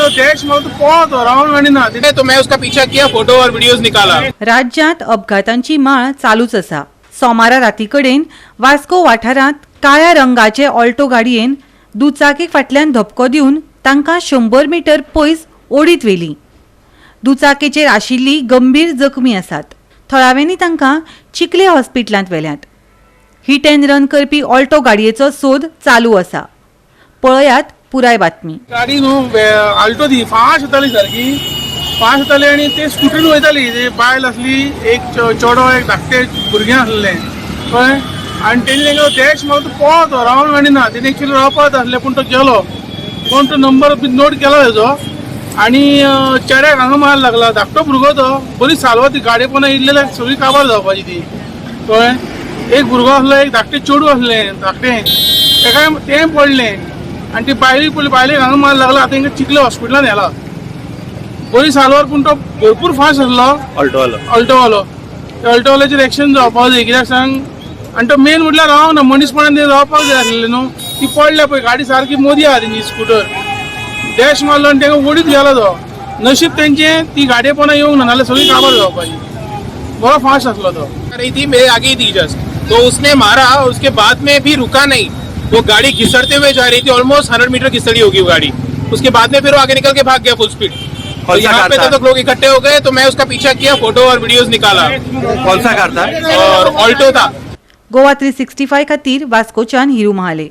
Dash मारलो, तो पळो, तो रावंक गाडी ना. तो मैं उसका पीछा किया, फोटो और वीडियोस निकाला. राज्यांत अपघातांची माळ चालूच आसा. सोमारा राती कडेन वास्को वाठारांत काळ्या रंगाचे ऑल्टो गाडयेन दुचाकी फाटल्यान धपको दिवन तांकां 100 मिटर पयस ओडीत व्हेली. दुचाकेचेर आशिल्ली गंभीर जखमी आसात. थळाव्यांनी तांकां चिखले हॉस्पिटलांत व्हेल्यात. हिट अँड रन करपी ऑल्टो गाडयेचो सोद चालू आसा. पळयात पुराय बातमी. गाडी न्हू, आल्टो ती फास्ट येताली, सारकी फास्ट येताली आनी ते स्कुटरीन वयताली. ते बायल आसली एक, चेडो एक, धाकटे भुरगें आसलें, कळ्ळें? आनी तेणी तेंगे डॅश मारलो, तो पळो, तो रावंक गाडी ना. तेणी एक्चुली रावपाक आसलें, पूण तो गेलो. कोण तो नंबर बी नोट केला तेजो. आनी चेड्याक हांगा मार लागला. धाकटो भुरगो तो. बरी सालवा ती गाडी पण इल्ले सगळी काबार जावपाची ती, कळ्ळें? एक भुरगो आसलो, एक धाकटें चेडूं आसलें धाकटें, तेका तें पडलें आनी ती बायलेक पडली. बायलेक हांगा मार लागला. आतां तेंका चिखले हॉस्पिटलान व्हेला. बरी सालवार, पूण तो भरपूर फास्ट आसलो. ऑल्टोवालो. अल्टोवालो. त्या अल्टोवाल्याचेर एक्शन जावपाक जाय. कित्याक सांग? आनी तो मेन म्हटल्यार रावना, मनीसपणान ते रावपाक जाय आसलें न्हू. ती पडल्या पळय गाडी सारकी मोदी आहा तेंची. स्कुटर डॅश मारलो आनी तेका ओडीत गेलो तो. नशीब तेंचें, ती गाडये पोंदा येवंक ना, नाल्यार सगळी काबार जावपाची. बरो फास्ट आसलो तो. रही थी, मेरे आगे ही थी जस्ट, तो उसने मारा और उसके बाद में भी रुका नहीं. वो गाड़ी घिसड़ते हुए जा रही थी. ऑलमोस्ट 100 मीटर घिसड़ी होगी वो गाड़ी. उसके बाद में फिर वो आगे निकल के भाग गया फुल स्पीड. तो कौन सा यहाँ कार पे था? तब तक लोग इकट्ठे हो गए, तो मैं उसका पीछा किया, फोटो और वीडियोस निकाला. कौन सा कार था? और ऑल्टो था. गोवा 365 खातीर वास्कोच्यान हिरू महाले.